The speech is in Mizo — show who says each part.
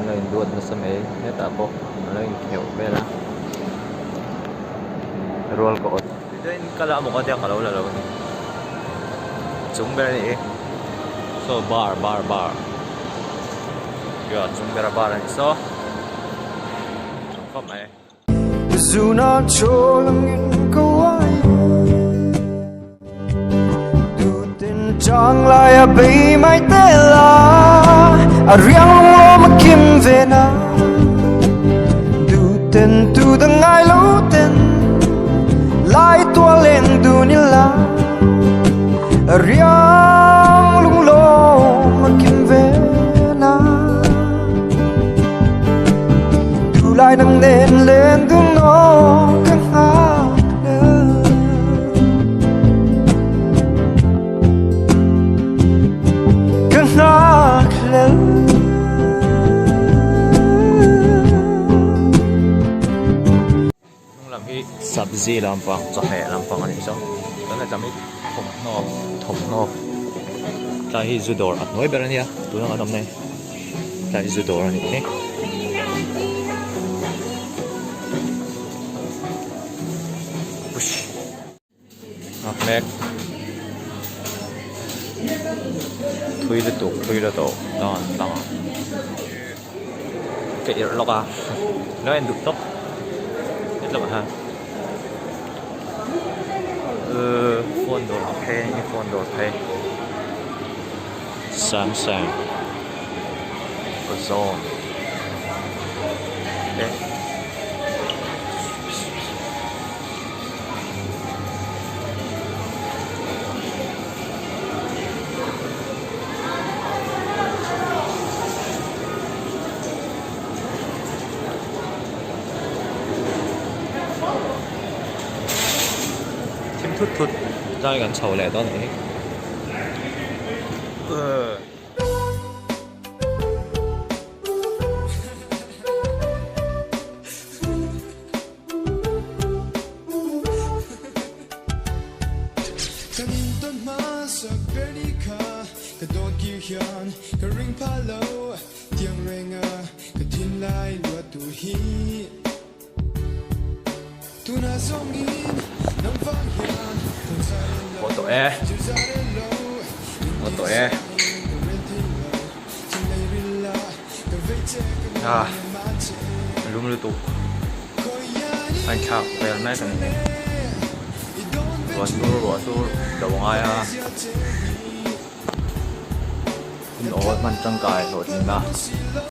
Speaker 1: An lo induat nasa mai hetah pawh an lo inkheuh vel a rual ka awt tichuan ka la amaw ka tia ka lo la lo a ni chung ber a ni saw bar bar bar chung bera bar a ni saw tha khawp mai. Hnung lam hi sabzi lampang chawhmeh lampang a nih chu chuan hetlam hi thawmhnaw thawmhnaw tlai hi zu dawr a hnuai ber a nia tuna kan awmna hi tlai hi zu dawr a nih hi. Nghak mek thui lutuk thui lutuk dawn tlang ah ka irh lawk a lo en duh tawp hetlawk ah hian uhh phone dawr a phei a phone dawr phei samsung ozone te. Thim thut thut zai kan chho leh dawn anih hi. Haw tawh e haw tawh e ah lum lutuk a inthlak vel mek a ni ruah sur ruah sur lo ngai a hun awl hman tangkai hlawhtlinna.